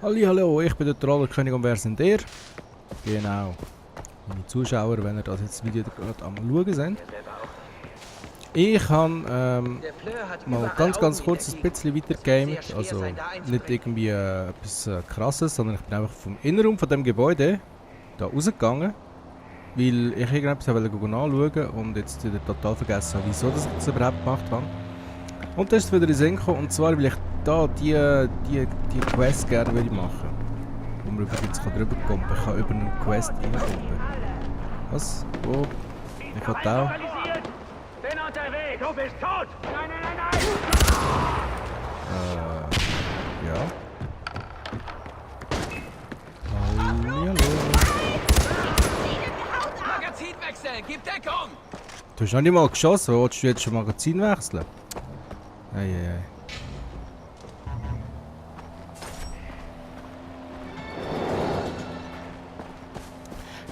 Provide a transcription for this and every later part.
Hallo, ich bin der Trollerkönig und wer sind ihr? Genau, meine Zuschauer, wenn ihr das Video gerade am Schauen seid. Ich habe mal ganz kurz ein bisschen weitergegamet, also nicht irgendwie etwas Krasses, sondern ich bin einfach vom Innenraum von dem Gebäude da rausgegangen, weil ich irgendetwas nachschauen wollte und jetzt wieder total vergessen habe, wieso dass ich das überhaupt gemacht habe. Und dann ist es wieder in den Sinn gekommen, und zwar will ich da die Quest gerne machen. Wo man übrigens drüber kommen kann. Ich kann über eine Quest reinkommen. Was? Wo? Ich kann da. Bin unterwegs! Du bist tot! Nein! Ja. Hallo. Magazin wechseln! Gib Deckung! Du hast noch nicht mal geschossen, willst du jetzt schon Magazin wechseln? Ei.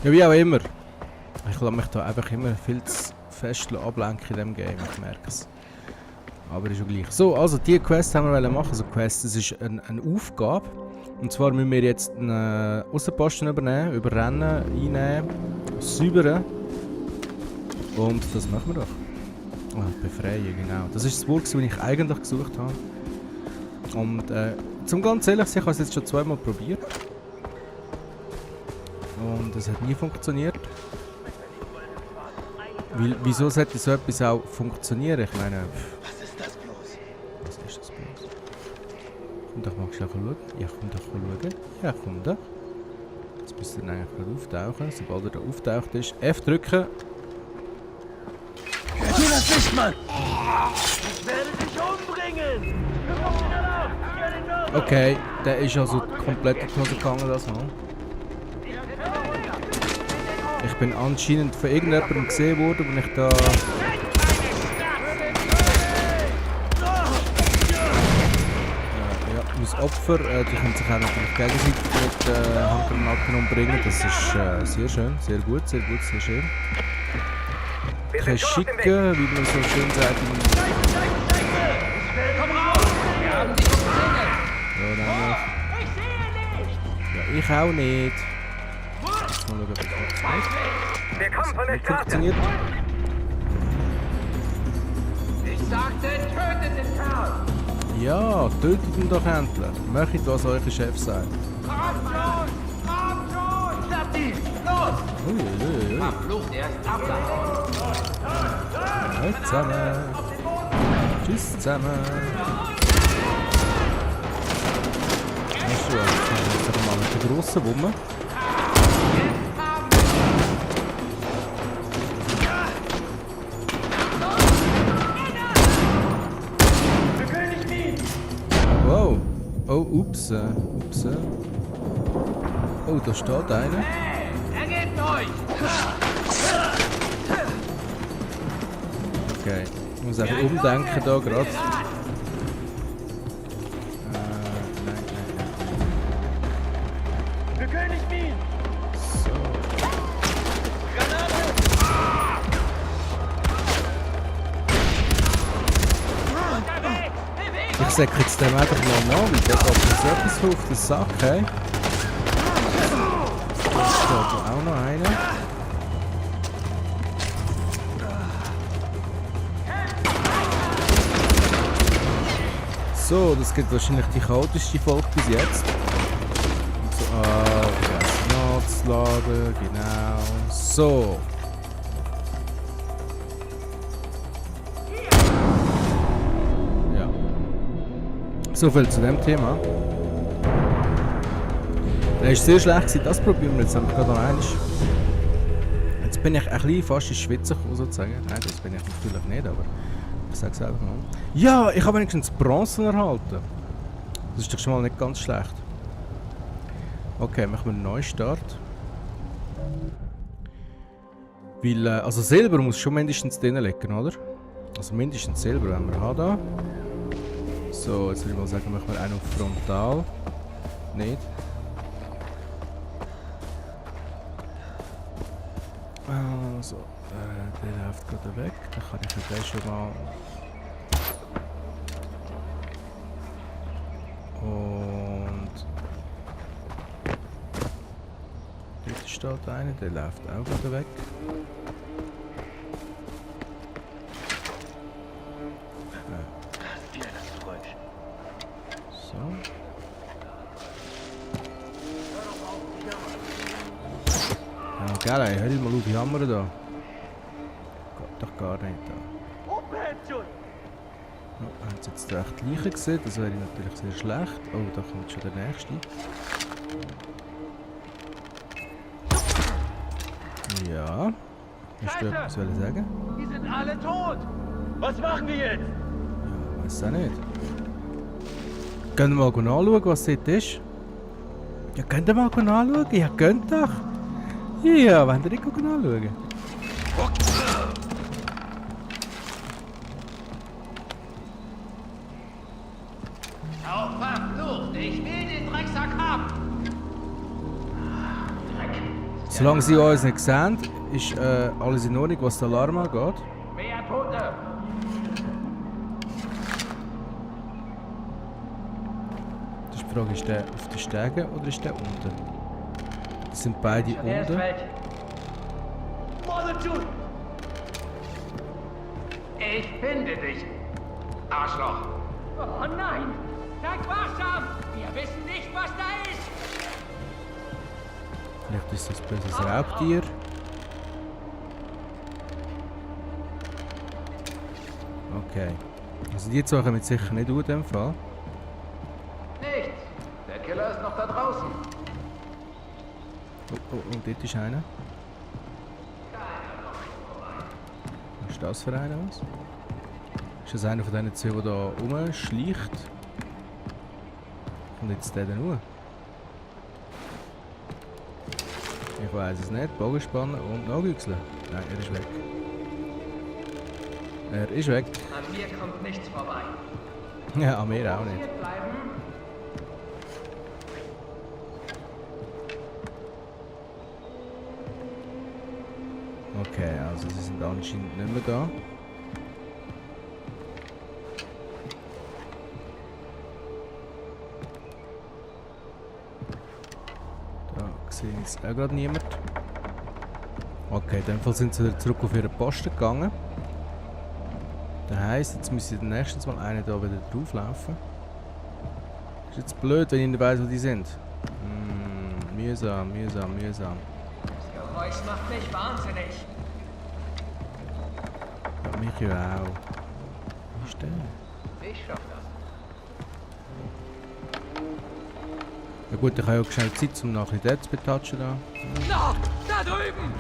Ja, wie auch immer. Ich lasse mich da einfach immer viel zu fest ablenken in diesem Game, ich merke es. Aber ist ja gleich. So, also die Quest haben wir machen. Also Quest, das ist eine Aufgabe. Und zwar müssen wir jetzt einen Aussenposten überrennen, einnehmen, säubern. Und das machen wir doch. Ah, befreien, genau. Das ist das Wort, das ich eigentlich gesucht habe. Und zum ganz ehrlich sein, ich habe es jetzt schon zweimal probiert. Und es hat nie funktioniert. Wieso sollte so etwas auch funktionieren? Ich meine... Was ist das bloß? Was ist das bloß? Komm doch mal schnell schauen. Ja, komm doch schauen. Ja, komm doch. Jetzt müsst ihr eigentlich gerade auftauchen. Sobald er da auftaucht ist, F drücken. Tu das nicht, Mann! Ich werde dich umbringen! Okay, der ist also komplett in die Hose gegangen, das Mal. Ich bin anscheinend von irgendjemandem gesehen worden, wenn ich da... ja, mein Opfer, die können sich auch natürlich gegenseitig mit Handgranaten umbringen. Das ist sehr schön, sehr gut, sehr schön. Kein Schicken, wie man so schön sagt. Komm raus! Wir haben dich umzingelt! Ja, nämlich. Ich sehe nicht! Ja, ich auch nicht. Mal schauen, ob das funktioniert. Wir kommen von der Straße! Funktioniert. Ich sagte, tötet den Kerl! Ja, tötet ihn doch endlich. Macht, was euer Chef sagt. Kommt schon! Schnappt ihn! Los! Uiuiui. Verflucht, er ist abgehauen! Halt zusammen. Tschüss zusammen. Weißt du, jetzt machen wir doch mal mit der grossen Wumme. Wow. Oh, ups. Oh, da steht einer. Er geht durch! Okay. Ich muss einfach umdenken da gerade. Nein. Wir können nicht fliehen! So. Granate! Ich sag jetzt dem einfach mal nach, weil der hat so etwas auf den Sack, hey. Da steht ja auch noch einer. So, das gibt wahrscheinlich die chaotischste Folge bis jetzt. Und so, nachzuladen, genau. So. Ja. So viel zu dem Thema. Der ist sehr schlecht gewesen, das probieren wir jetzt einfach gerade noch einmal. Jetzt bin ich ein bisschen fast ins Schwitzen gekommen, sozusagen. Nein, das bin ich natürlich nicht, aber ich sage es einfach mal. Ja, ich habe wenigstens Bronzen erhalten. Das ist doch schon mal nicht ganz schlecht. Okay, machen wir einen Neustart. Weil, also Silber muss schon mindestens drin liegen, oder? Also mindestens Silber, wenn wir haben da. So, jetzt würde ich mal sagen, machen wir einen auf Frontal. Nicht. Also, der läuft gerade weg. Dann kann ich ja den schon mal... Und steht einer, der läuft auch wieder weg. So. Ja, geil, ey, hör mal auf die Hammer da. Geht doch gar nicht da. Ja, haben sie jetzt recht Leichen gesehen, das wäre natürlich sehr schlecht. Oh, da kommt schon der nächste. Ja. Hast du etwas sagen? Die sind alle tot! Was machen wir jetzt? Ja, weiß auch nicht. Gehen wir mal anschauen, was dort ist. Ja, könnt ihr mal anschauen? Ja, könnt doch. Ja, wollt ihr nicht anschauen? Auf verflucht! Ich will den Drecksack haben! Solange sie uns nicht sehen, ist alles in Ordnung, was den Alarm angeht. Mehr Tote! Das ist die Frage, ist der auf den Stegen oder ist der unten? Die sind beide Der ist unten. weg. Ich finde dich, Arschloch! Oh nein! Seid wachsam! Wir wissen nicht, was da ist! Vielleicht ist das ein böses Raubtier. Okay. Also die zwei kommen sicher nicht in dem Fall. Nichts! Der Killer ist noch da draußen! Oh, dort ist einer. Was ist das für einer? Was? Ist das einer von diesen zwei, der da rumschleicht? Und jetzt der da nur? Ich weiß es nicht. Bogenspannen und Nachwüchseln. Nein, er ist weg. Er ist weg. An mir kommt nichts vorbei. Ja, an mir auch nicht. Hier bleiben. Okay, also sie sind anscheinend nicht mehr da. Da sehe ich jetzt auch gerade niemand. Okay, in dem Fall sind sie wieder zurück auf ihren Posten gegangen. Das heisst, jetzt müssen sie nächstens mal einen da wieder drauflaufen. Ist jetzt blöd, wenn ich nicht weiss, wo die sind. Mühsam. Das Geräusch macht mich wahnsinnig. Ja, mich ja auch. Wo ist der? Ich schaff das. Ja gut, ich habe ja schnell Zeit, um nachher den zu betatschen da. No, da drüben!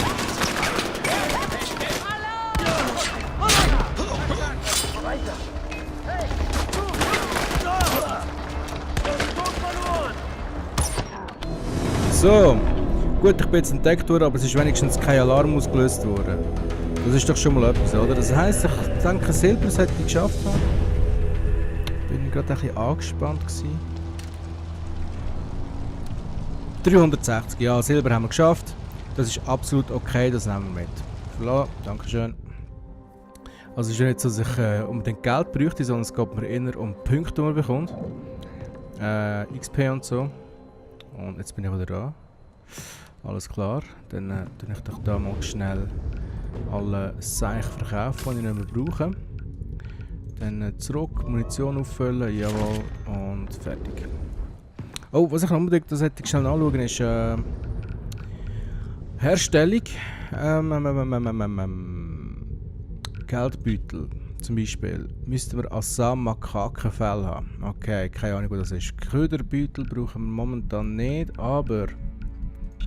Weiter! Hey! Du! Ton verloren! So, gut, ich bin jetzt entdeckt worden, aber es ist wenigstens kein Alarm ausgelöst worden. Das ist doch schon mal etwas, oder? Das heisst, ich denke, Silber sollte ich geschafft haben. Bin ich gerade ein bisschen angespannt gewesen. 360, ja, Silber haben wir geschafft. Das ist absolut okay, das nehmen wir mit. Voilà, dankeschön. Also es ist ja nicht so, dass ich unbedingt Geld bräuchte, sondern es geht mir eher um Punkte, die man bekommt. XP und so. Und jetzt bin ich wieder da. Alles klar. Dann tue ich doch da mal schnell alle Seich verkaufen, die ich nicht mehr brauche. Dann zurück, Munition auffüllen, jawohl, und fertig. Oh, was ich noch unbedingt das hätte ich schnell anschauen, ist Herstellung. Geldbeutel zum Beispiel. Müssten wir Assam Makakenfell haben. Okay, keine Ahnung, wo das ist. Köderbeutel brauchen wir momentan nicht, aber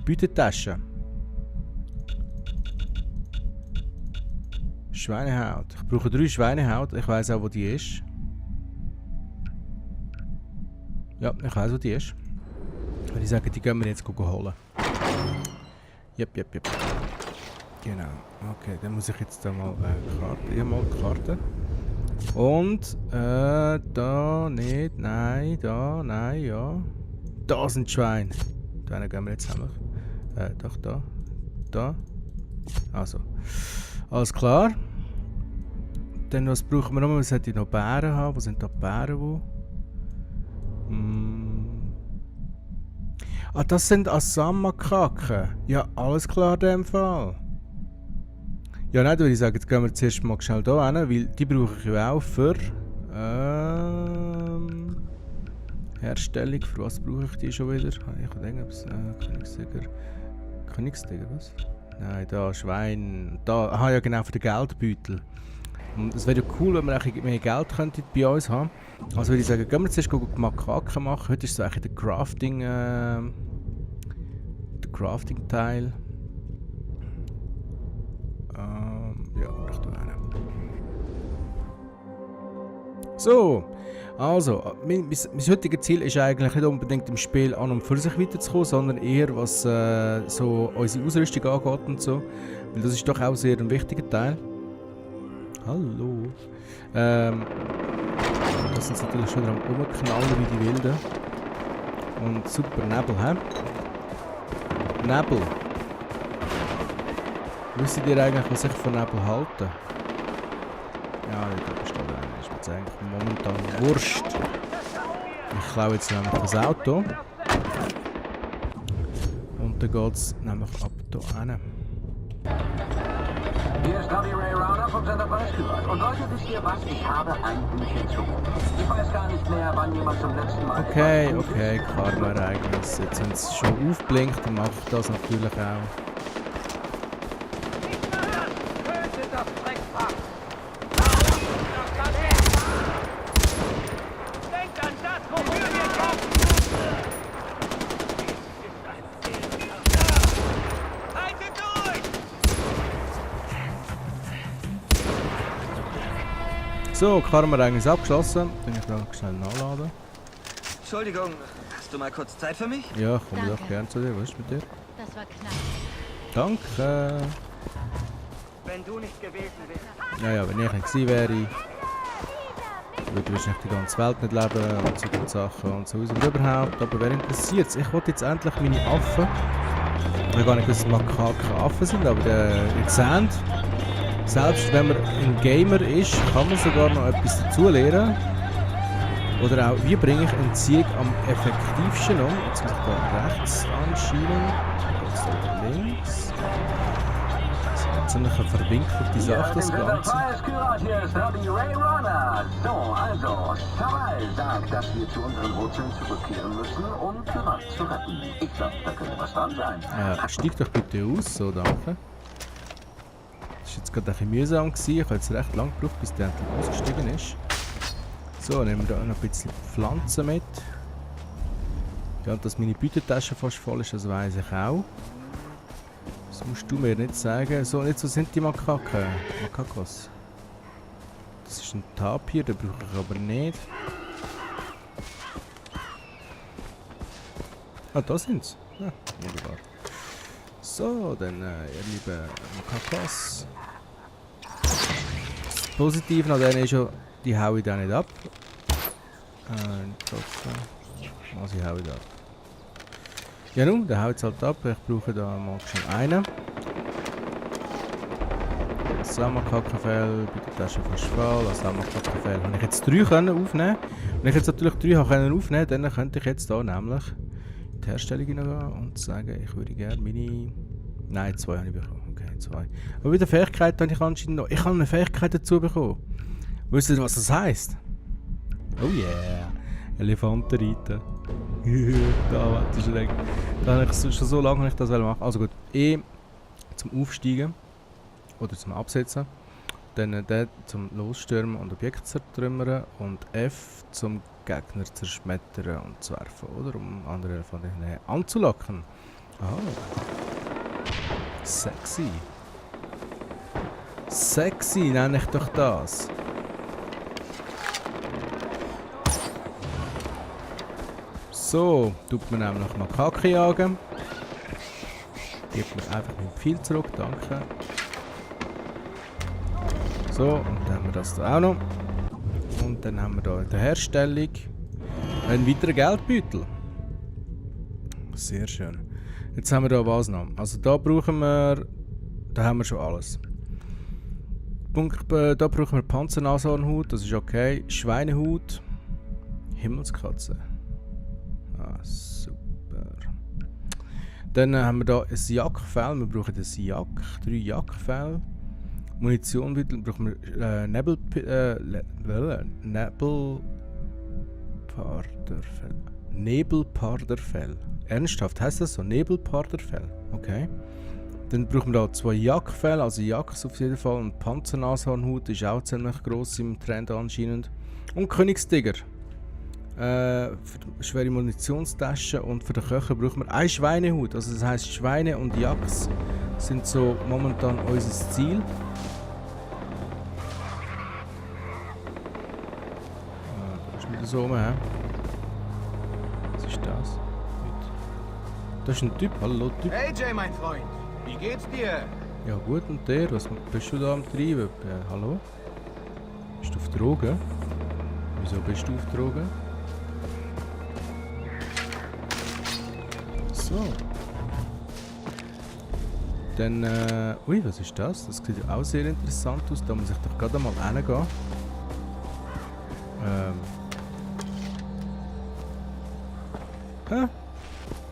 Beutetasche. Schweinehaut. Ich brauche 3 Schweinehaut. Ich weiss auch, wo die ist. Ja, ich weiss, wo die ist. Wenn ich sage, die gehen wir jetzt holen. Jep. Genau. Okay, dann muss ich jetzt da mal Karte. Ja, mal Karte. Und da nicht. Nein, da, nein, ja. Da sind Schweine. Da gehen wir jetzt haben. Doch da. Da. Also. Alles klar. Dann was brauchen wir noch? Wir sollten noch Bären haben. Wo sind da die Bären? Wo? Ah, das sind Assam-Makaken. Ja, alles klar in dem Fall. Ja, nein, würde ich sagen, jetzt gehen wir zuerst mal schnell hier hin, weil die brauche ich ja auch für Herstellung. Für was brauche ich die schon wieder? Ich denke, Königsdegger, was? Nein, da, Schwein. Da, aha, ja genau, für den Geldbeutel. Und es wäre ja cool, wenn wir eigentlich mehr Geld könnten bei uns haben. Also würde ich sagen, gehen wir zuerst Makaken machen. Heute ist so eigentlich der Crafting-Teil. Ja, ich tue einen. So, also, mein heutiges Ziel ist eigentlich nicht unbedingt im Spiel an und für sich weiterzukommen, sondern eher was so unsere Ausrüstung angeht und so. Weil das ist doch auch sehr ein wichtiger Teil. Hallo. Das sind natürlich schon am Rumknallen wie die Wilden. Und super Nebel, hä? Nebel. Wisst ihr eigentlich, was ich von Nebel halte? Ja, da steht einer. Ist mir jetzt eigentlich momentan wurscht. Ich klaue jetzt nämlich das Auto. Und dann geht es nämlich ab hier hin. Hier ist Tommy Ray Rauner vom Sender Preisgehört. Und Leute, wisst ihr was? Ich habe ein Büchchen zu. Ich weiß gar nicht mehr, wann jemand zum letzten Mal... Okay, Karma-Ereignis. Jetzt, wenn es schon aufblinkt, dann mache ich das natürlich auch. So, Karma-Ereignis abgeschlossen. Dann ich da schnell nachladen. Entschuldigung, hast du mal kurz Zeit für mich? Ja, komm Danke. doch gern zu dir. Was ist mit dir? Das war knapp. Danke. Wenn du nicht gewesen wärst. Ja, wenn ich nicht gewesen wäre, würde ich wahrscheinlich die ganze Welt nicht leben und so viele Sachen und so und überhaupt. Aber wer interessiert es? Ich wollte jetzt endlich meine Affen. Ich habe gar nicht gewusst, dass Makaken Affen sind, aber ihr seht, selbst wenn man ein Gamer ist, kann man sogar noch etwas dazulernen. Oder auch, wie bringe ich Entziehung am effektivsten um? Jetzt muss ich da rechts anschieben. Jetzt da links. Das ist eine ziemlich verwinkelte Sache, das Ganze. Hier ist Tommy Ray Rauner. So, also, Sarai sagt, dass wir zu unseren Wurzeln zurückkehren müssen, um Pirat zu retten. Ich glaube, da könnte was dran sein. Steig doch bitte aus, so, danke. Das war jetzt gerade ein bisschen mühsam gewesen. Ich habe jetzt recht lange gebraucht, bis der endlich ausgestiegen ist. So, nehmen wir da noch ein bisschen Pflanzen mit. Ja, und dass meine Beutetasche fast voll ist, das weiss ich auch. Das musst du mir nicht sagen. So, jetzt, was sind die Makaken? Makakos. Das ist ein Tapir, den brauche ich aber nicht. Ah, da sind sie. Ja, wunderbar. So, dann, ihr lieben Makakos. Das Positive an denen ist ja, die haue ich da nicht ab. Also ich haue ich ab. Ja nun, der haut es halt ab. Ich brauche da mal schon einen. Samakakenfell, bei der Tasche fast voll. Samakakenfell habe ich jetzt 3 können aufnehmen. Wenn ich jetzt natürlich 3 aufnehmen konnte, dann könnte ich jetzt hier nämlich in die Herstellung hineingehen und sagen, ich würde gerne meine... Nein, 2 habe ich bekommen. Okay, 2. Aber bei der Fähigkeit habe ich anscheinend noch... Ich habe eine Fähigkeit dazu bekommen. Wisst ihr, was das heisst? Oh yeah! Elefanten reiten. Da, warte, ist lecker. Da habe ich schon so lange nicht das machen. Also gut, E zum Aufsteigen oder zum Absetzen. Dann D zum Losstürmen und Objekte zertrümmern. Und F zum Gegner zerschmettern und zu werfen, oder? Um andere von denen anzulocken. Aha. Sexy. Sexy nenne ich doch das. So, tut man nämlich Makaken jagen. Gibt mir einfach mit viel zurück, danke. So, und dann haben wir das da auch noch. Und dann haben wir da in der Herstellung einen weiteren Geldbeutel. Sehr schön. Jetzt haben wir da was noch. Also da brauchen wir, da haben wir schon alles. Da brauchen wir Panzernashornhaut, das ist okay. Schweinehaut, Himmelskatze. Ah, super. Dann haben wir hier ein Jagdfell. Wir brauchen ein 3 Jagdfell. Munition brauchen wir Nebelparderfell. Ernsthaft, heisst das so? Nebelparderfell? Okay. Dann brauchen wir hier 2 Jagdfell, also Jagds auf jeden Fall. Und Panzernashornhut ist auch ziemlich gross im Trend anscheinend. Und Königstiger. Für schwere Munitionstaschen und für den Köcher brauchen wir 1 Schweinehut. Also das heisst, Schweine und Jagds sind so momentan unser Ziel. Da ist wieder so rum, hä? Was ist das? Das ist ein Typ, hallo Typ. Hey Jay, mein Freund, wie geht's dir? Ja gut, und der, was bist du da am Treiben? Hallo? Bist du auf Drogen? Wieso bist du auf Drogen? So. Dann, ui, was ist das? Das sieht auch sehr interessant aus. Da muss ich doch gerade mal reingehen.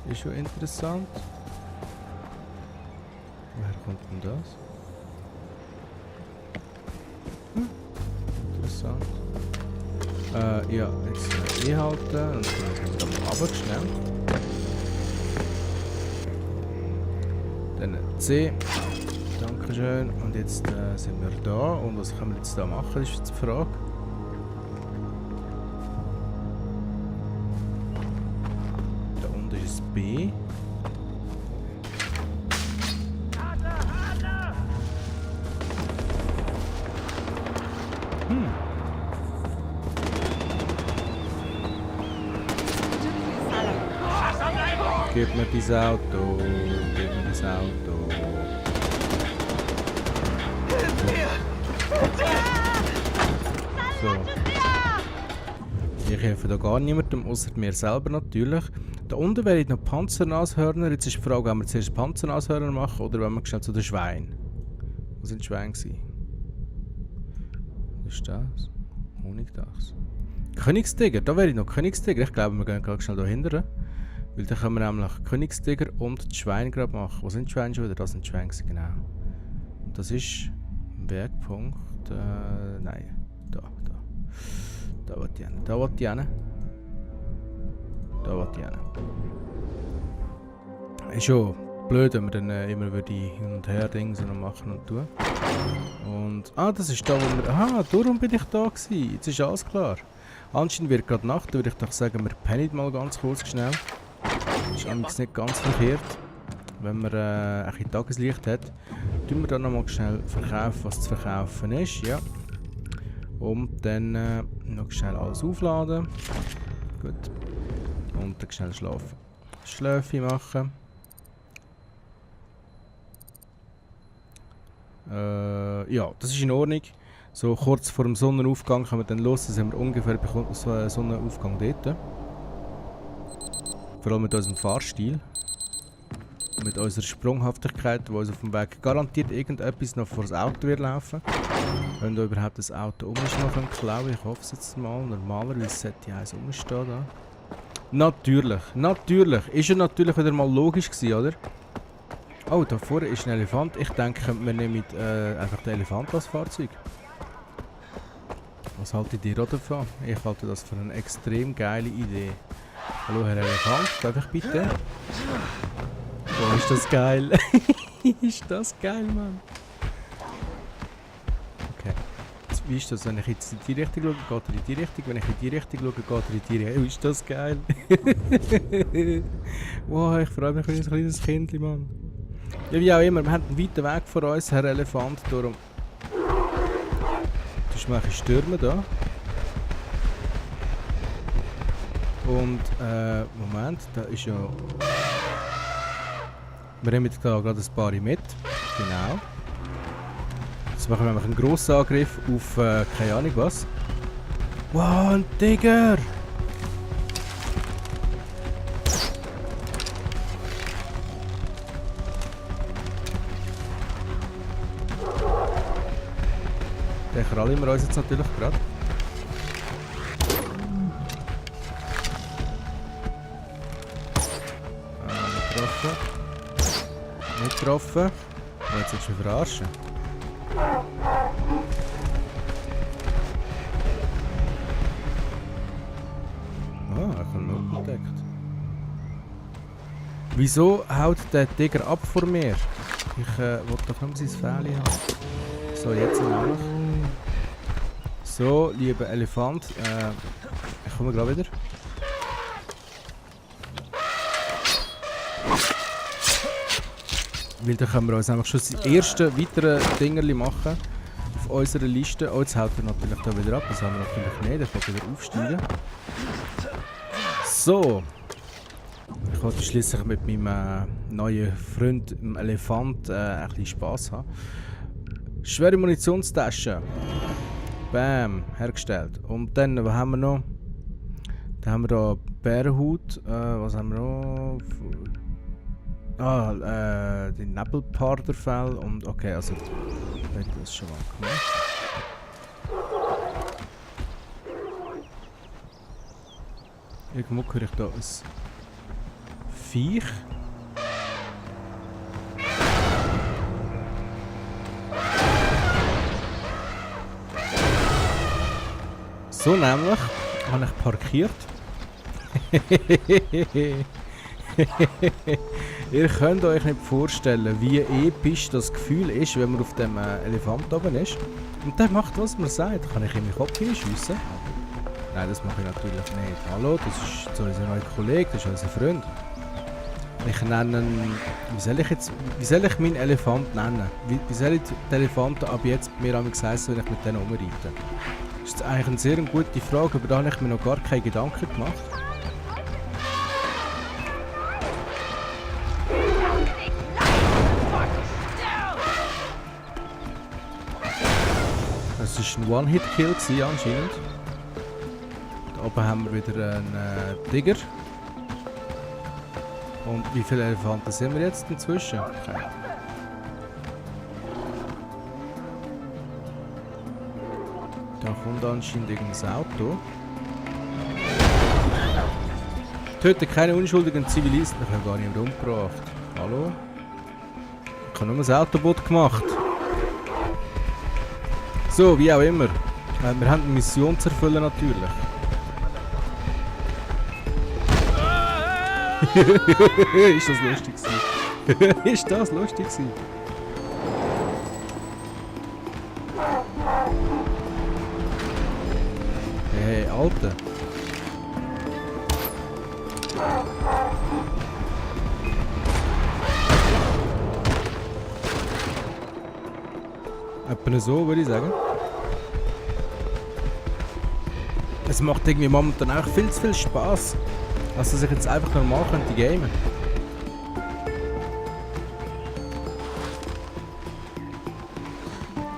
Ist schon interessant. Woher kommt denn das? Interessant. Ja, jetzt halten und dann gehen wir mal runter schnell. Dann C. Dankeschön. Und jetzt sind wir da. Und was können wir jetzt da machen, ist jetzt die Frage. Da unten ist B. Gib mir dieses Auto, gib mir das Auto. So. Ich helfe da gar niemandem, außer mir selber natürlich. Da unten wäre ich noch Panzernashörner. Jetzt ist die Frage, ob wir zuerst Panzernashörner machen oder wenn wir schnell zu den Schweinen. Wo sind die Schweine gewesen? Was ist das? Honigdachs. Königstiger, da wäre ich noch Königstiger. Ich glaube, wir gehen gerade schnell da hinten. Weil dann können wir nämlich Königstiger und die Schweine gerade machen. Wo sind die Schweine schon wieder? Das sind die Schweine, genau. Und das ist ein Werkpunkt. Nein. Da. Da will ich hin. Da will ich hin. Da will ich hin. Ist schon blöd, wenn wir dann immer die hin und her Dinge machen und tun. Und. Das ist da, wo wir. Aha, darum bin ich da gewesen. Jetzt ist alles klar. Anscheinend wird gerade Nacht, da würde ich doch sagen, wir pennen mal ganz kurz schnell. Ist allerdings nicht ganz verkehrt, wenn man ein bisschen Tageslicht hat. Tun wir dann nochmal schnell verkaufen, was zu verkaufen ist. Ja. Und dann noch schnell alles aufladen. Gut. Und dann schnell schlafen. Schläfe machen. Ja, das ist in Ordnung. So kurz vor dem Sonnenaufgang können wir dann los. Dann sind wir ungefähr beim Sonnenaufgang dort. Vor allem mit unserem Fahrstil. Mit unserer Sprunghaftigkeit, die uns auf dem Weg garantiert irgendetwas noch vor das Auto wird laufen. Wenn da überhaupt das Auto umstehen können, glaube ich, hoffe es jetzt mal. Normalerweise sollte ja eins umstehen da. Natürlich. Ist ja natürlich wieder mal logisch gewesen, oder? Oh, da vorne ist ein Elefant. Ich denke, wir nehmen einfach den Elefant als Fahrzeug. Was haltet ihr davon? Ich halte das für eine extrem geile Idee. Hallo Herr Elefant, darf ich bitte? Oh, ist das geil. Ist das geil, Mann. Okay. Jetzt, wie ist das, wenn ich jetzt in die Richtung schaue, geht er in die Richtung. Wenn ich in die Richtung schaue, geht er in die Richtung. Oh, ist das geil. Wow, ich freue mich wie ein kleines Kind, Mann. Ja, wie auch immer, wir haben einen weiten Weg vor uns, Herr Elefant, darum... Du hast mal ein Stürme da. Und, Moment, da ist ja... Wir nehmen da gerade ein paar mit. Genau. Jetzt machen wir einen grossen Angriff auf, keine Ahnung was. Wow, ein Tiger! Den krallen wir uns jetzt natürlich gerade. Getroffen. Nicht getroffen. Oh, jetzt willst du mich verarschen. Ah, ich habe nur entdeckt. Wieso haut der Tiger ab vor mir? Ich wollte doch nur sein Fähli haben. So, jetzt nämlich. So, lieber Elefant. Ich komme gerade wieder. Weil dann können wir uns nämlich schon das erste weitere Dingerli machen auf unserer Liste. Oh, jetzt haut er natürlich da wieder ab. Das haben wir natürlich nicht. Er kann wieder aufsteigen. So. Ich wollte schließlich mit meinem neuen Freund, dem Elefant, ein bisschen Spass haben. Schwere Munitionstasche. Bam, hergestellt. Und dann, was haben wir noch? Dann haben wir da Bärenhut. Was haben wir noch? Die Nebelparderfell. Und okay, also ich habe das schon mal gemacht. Irgendwo höre ich da ein Viech. So nämlich habe ich parkiert. Ihr könnt euch nicht vorstellen, wie episch das Gefühl ist, wenn man auf dem Elefant oben ist. Und der macht, was man sagt. Kann ich in meinen Kopf hinschiessen? Nein, das mache ich natürlich nicht. Hallo, das ist so unser neuer Kollege, das ist unser Freund. Ich nenne ihn... Wie soll ich meinen Elefant nennen? Wie soll ich die Elefanten ab jetzt mir heissen, wenn ich mit denen umreite? Das ist eigentlich eine sehr gute Frage, aber da habe ich mir noch gar keine Gedanken gemacht. Das war ein One-Hit-Kill anscheinend. Da oben haben wir wieder einen Tiger. Und wie viele Elefanten sind wir jetzt inzwischen? Okay. Da kommt anscheinend irgendein Auto. Töte keine unschuldigen Zivilisten. Ich habe gar nicht umgebracht. Hallo? Ich habe nur ein Autoboot gemacht. So, wie auch immer. Wir haben eine Mission zu erfüllen natürlich. Ist das lustig gewesen? Ist das lustig gewesen? Hey, Alter. Etwa so, würde ich sagen. Es macht irgendwie momentan auch viel zu viel Spaß, als dass ich jetzt einfach normal könnte gamen.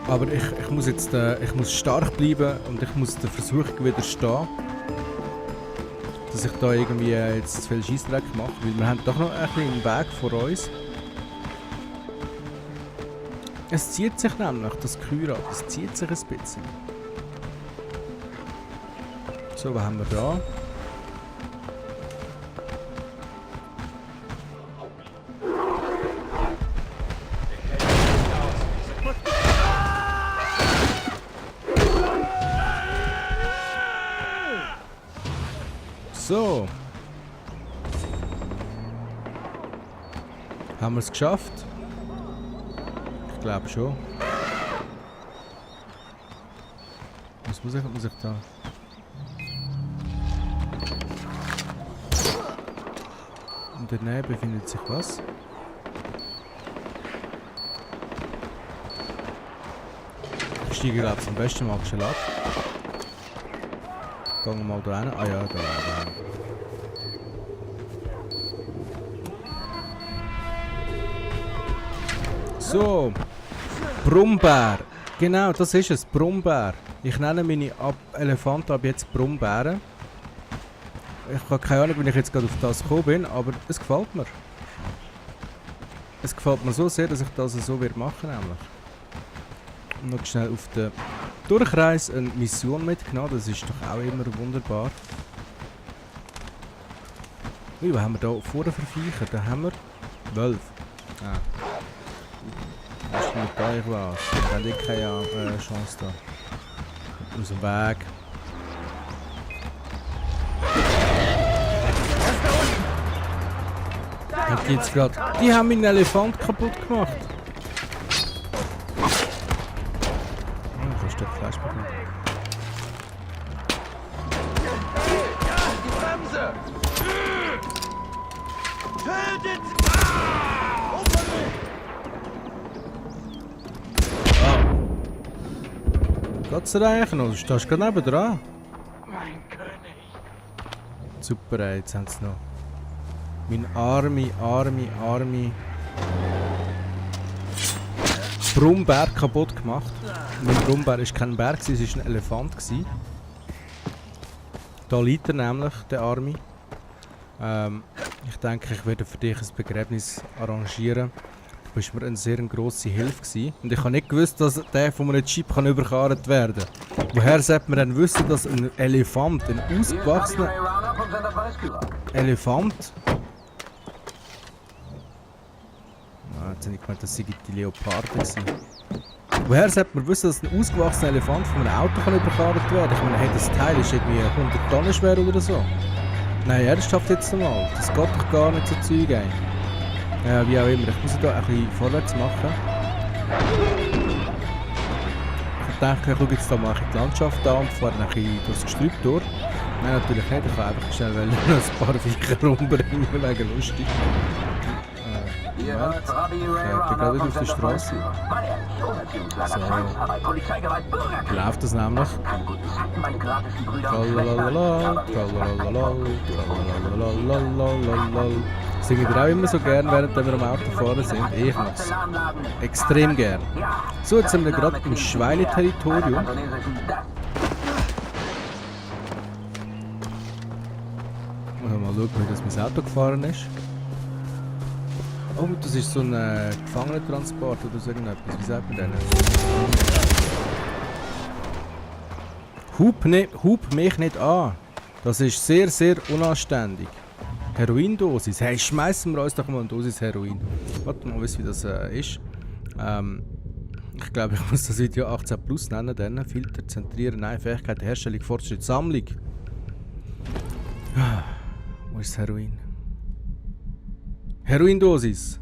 Aber ich muss jetzt ich muss stark bleiben und ich muss der Versuchung widerstehen, dass ich da irgendwie jetzt zu viel Scheissdreck mache, weil wir haben doch noch ein bisschen einen Weg vor uns. Es zieht sich nämlich, das Kühlrad, es zieht sich ein bisschen. So, was haben wir da? So. Haben wir es geschafft? Ich glaube schon. Was muss ich da? Und daneben befindet sich was? Ich steige glaube ich am besten mal schnell ab. Gehen wir mal da rein. Ah ja, da. So. Brummbär. Genau, das ist es. Brummbär. Ich nenne meine Elefanten ab jetzt Brummbären. Ich habe keine Ahnung, wie ich jetzt gerade auf das gekommen bin, aber es gefällt mir. Es gefällt mir so sehr, dass ich das so machen werde, nämlich. Noch schnell auf den Durchreis eine Mission mitgenommen, das ist doch auch immer wunderbar. Ui, was haben wir da vorne für Viecher? Da haben wir Wölfe. Ah. Ist mit euch was? Wir haben eh keine Chance da. Aus dem Weg. Und jetzt grad. Die haben meinen Elefant kaputt gemacht. Oh, ich verstehe Fleisch bekommen. Die Bremse! Tötet! Geht's dir eigentlich noch? Du stehst gerade neben dran. Mein König. Super, ey, jetzt haben sie noch. Mein arme Brummbär kaputt gemacht. Mein Brummbär war kein Bär, es war ein Elefant. Da liegt er nämlich, der Arme. Ich denke, ich werde für dich ein Begräbnis arrangieren. Du bist mir eine sehr grosse Hilfe gewesen. Und ich habe nicht gewusst, dass der von einem Jeep überkarrt werden kann. Woher sollte man denn wissen, dass ein Elefant, ein ausgewachsener Elefant... Jetzt habe ich gemeint, das seien die Leoparden gewesen. Woher sollte man wissen, dass ein ausgewachsener Elefant von einem Auto überkarrt werden kann? Ich meine, hey, das Teil ist irgendwie 100 Tonnen schwer oder so. Nein, ernsthaft jetzt einmal. Das geht doch gar nicht so Zeug ein. Ja, wie auch immer. Ich muss hier ein bisschen vorwärts machen. Ich denke, ich schaue jetzt hier mal die Landschaft an und fahre ein bisschen durchs Gestrüpp durch. Nein, natürlich nicht. Ich kann einfach schnell ein paar Viecher rumbringen, wegen lustig. Moment. Ich bin gerade wieder auf der Straße. So. Läuft das nämlich. Tralalala, tralalala, tralalala. Singe ich auch immer so gern, während wir am Auto fahren sind. Ich mache es extrem gern. So, jetzt sind wir gerade im Schweineterritorium. Mal schauen, wie das mein Auto gefahren ist. Oh, das ist so ein Gefangenentransport oder so irgendetwas. Wie sagt man denn? Hub mich nicht an. Das ist sehr, sehr unanständig. Heroindosis. Hey, schmeißen wir uns doch mal eine Dosis Heroin. Warte mal, wie das ist. Ich glaube, ich muss das Video 18 Plus nennen. Dann Filter, zentrieren, nein, Fähigkeit, Herstellung, Fortschritt, Sammlung. Wo ist das Heroin? Heroindosis.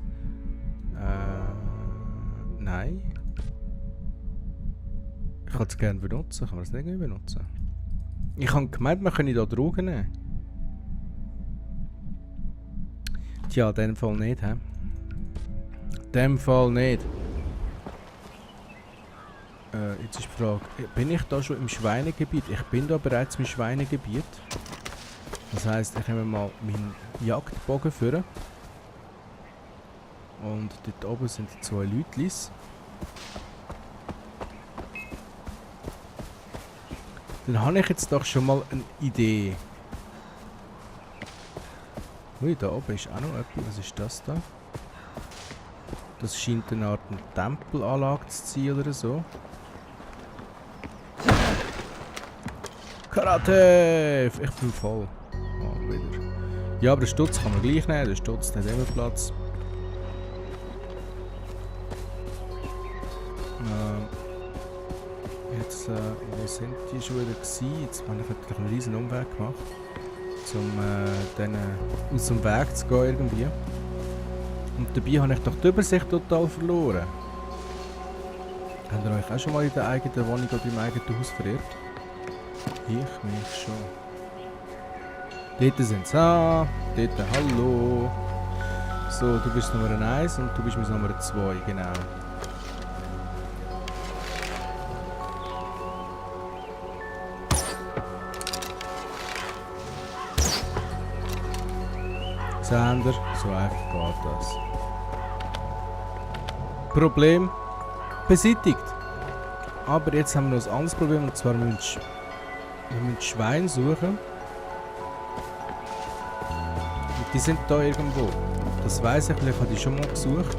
Nein. Ich kann es gerne benutzen. Kann man es nicht mehr benutzen? Ich habe gemeint, man könne da Drogen nehmen. Tja, in dem Fall nicht, hä? In dem Fall nicht. Jetzt ist die Frage, bin ich da schon im Schweinegebiet? Ich bin da bereits im Schweinegebiet. Das heisst, ich nehme mal meinen Jagdbogen führen. Und dort oben sind 2 Leutlis. Dann habe ich jetzt doch schon mal eine Idee. Ui, da oben ist auch noch etwas. Was ist das da? Das scheint eine Art Tempelanlage zu sein oder so. Karate! Ich bin voll. Oh, wieder. Ja, aber den Stutz kann man gleich nehmen. Der Stutz hat immer Platz. Jetzt, wo sind die schon wieder gewesen? Jetzt habe ich natürlich einen riesen Umweg gemacht, um dann aus dem Weg zu gehen irgendwie. Und dabei habe ich doch die Übersicht total verloren. Habt ihr euch auch schon mal in der eigenen Wohnung oder im eigenen Haus verirrt? Ich mich schon. Dort sind sie. Ah, dort, hallo. So, du bist Nummer 1 und du bist Nummer 2, genau. Sender, so einfach geht das. Problem beseitigt. Aber jetzt haben wir noch ein anderes Problem, und zwar müssen wir Schweine suchen. Und die sind da irgendwo. Das weiss ich, vielleicht habe ich schon mal gesucht,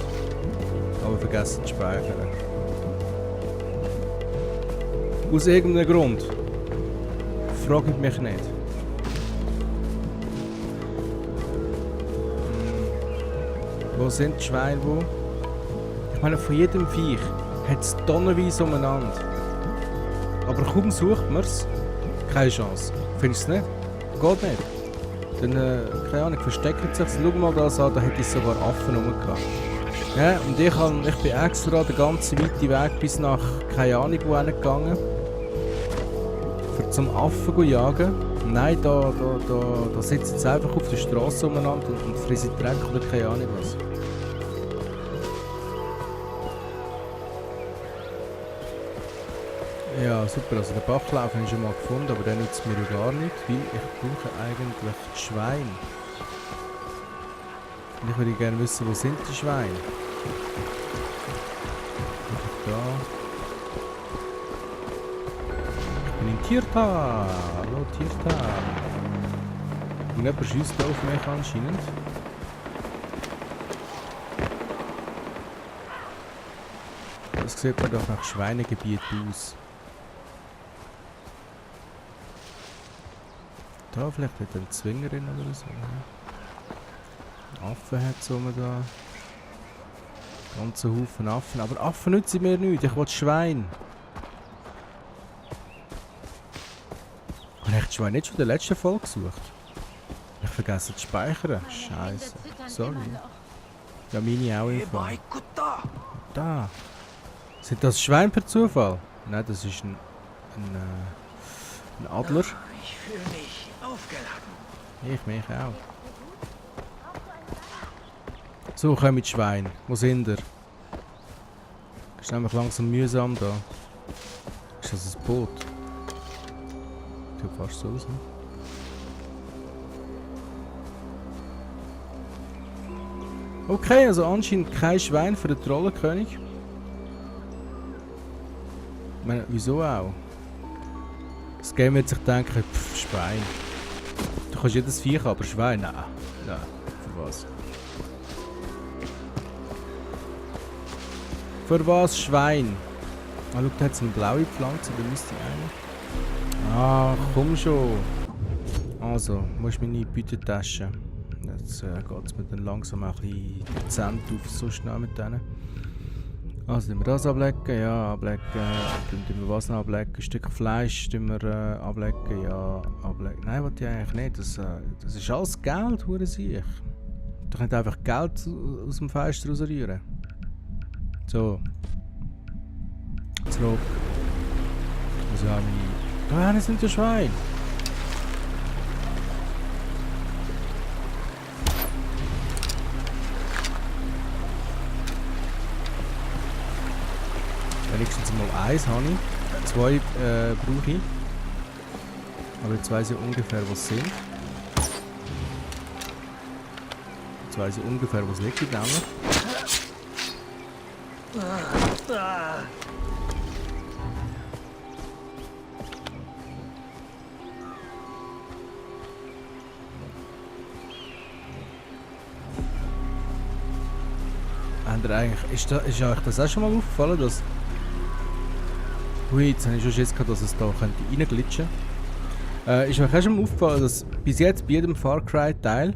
aber vergessen zu speichern. Aus irgendeinem Grund. Frage ich mich nicht. Wo sind die Schweine? Wo? Ich Ich meine, von jedem Viech hat es tonnenweise umeinander. Aber kaum sucht man es, keine Chance. Findest du es nicht? Geht nicht. Dann, keine Ahnung, versteckt sich. Schau mal das an, da hätte ich sogar Affen rumgehabt. Ja, und ich bin extra den ganzen weiten Weg bis nach keine Ahnung wo gegangen. Zum Affen zu jagen. Nein, da sitzen sie einfach auf der Straße umeinander und fressen Dreck oder keine Ahnung was. Ja, super, also den Bachlauf habe ich schon mal gefunden, aber der nützt mir ja gar nicht, weil ich brauche eigentlich Schwein. Und ich würde gerne wissen, wo sind die Schweine? Da. Ich bin in Tiertal. Hallo Tiertal. Und jemand schiesst auf mich anscheinend. Das sieht mir doch nach Schweinegebiet aus. Da vielleicht hat eine Zwingerin oder so. Affen hat es da. Ganze Haufen Affen. Aber Affen nützen mir nichts. Ich will Schwein. Habe ich die Schweine nicht schon in der letzten Folge gesucht? Ich vergesse zu speichern. Scheiße. Sorry. Ja, meine auch im Fall. Da. Sind das Schweine per Zufall? Nein, das ist ein Adler. Ich fühle mich aufgeladen. Ich mich auch. So, komm mit Schwein. Wo sind ihr? Ist nämlich langsam mühsam da. Ist das ein Boot? Sieht fast so aus. Ne? Okay, also anscheinend kein Schwein für den Trollenkönig. Ich meine, wieso auch? Das Game wird sich denken, pff, Schwein. Du kannst jedes Viech, aber Schwein? Nein. Nein, für was? Für was Schwein? Ah, schau, da hat es eine blaue Pflanze, da müsste ich eigentlich. Ah, komm schon. Also, wo ist meine Beutetasche? Jetzt geht es mir dann langsam ein bisschen dezent auf, so schnell mit denen. Also, tun wir das ablecken? Ja, ablecken. Dann tun wir was noch ablecken? Ein Stück Fleisch tun wir ablecken? Ja, ablecken. Nein, was ich eigentlich nicht. Das ist alles Geld, hure sich. Du kannst einfach Geld aus dem Fenster rausrühren. So. Zurück. Also habe ich... Da sind die Schweine. Wenigstens mal eins habe ich. Zwei brauche ich. Aber jetzt weiss ich ungefähr, was sie sind. Jetzt weiss ich ungefähr, was liegt nämlich. Ist euch das auch schon mal aufgefallen, dass... Ui, jetzt habe ich schon Schiss gehabt, dass es da reinglitschen könnte. Ist euch auch schon mal aufgefallen, dass bis jetzt bei jedem Far Cry Teil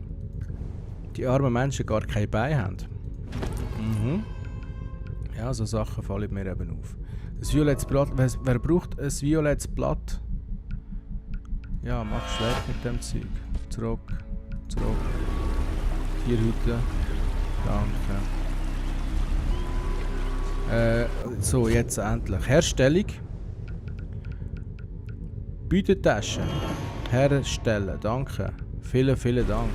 die armen Menschen gar kein Bein haben? Mhm. Ja, so Sachen fallen mir eben auf. Das violettes Blatt, wer braucht ein violettes Blatt? Ja, mach schlecht mit dem Zeug. Zurück. Tierhütte. Danke. So, jetzt endlich. Herstellung. Beutetasche. Herstellen. Danke. Vielen Dank.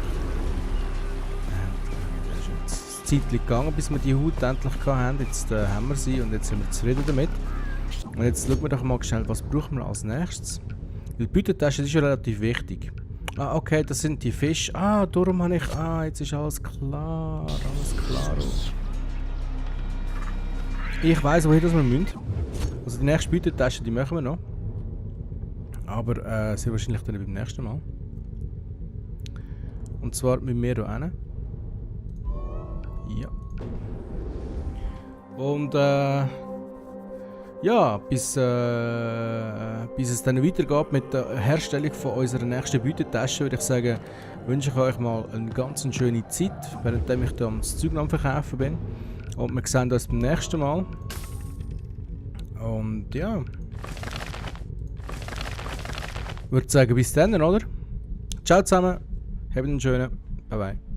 Das ist jetzt ein Zeitchen gegangen, bis wir die Haut endlich hatten. Jetzt haben wir sie und jetzt sind wir zufrieden damit. Und jetzt schauen wir doch mal schnell, was brauchen wir als nächstes. Die Beutetasche ist ja relativ wichtig. Ah, okay, das sind die Fische. Ah, darum habe ich... Ah, jetzt ist alles klar. Ich weiss, wohin das wir müssen. Also die nächste Beutetasche, die machen wir noch. Aber sehr wahrscheinlich dann beim nächsten Mal. Und zwar mit mir hier hin. Ja. Und ja, bis es dann weitergeht mit der Herstellung von unserer nächsten Beutetasche, würde ich sagen, wünsche ich euch mal eine ganz schöne Zeit, während ich hier am Zeug am Verkaufen bin. Und wir sehen uns beim nächsten Mal. Und ja. Ich würde sagen, bis dann, oder? Ciao zusammen. Habt einen schönen. Bye bye.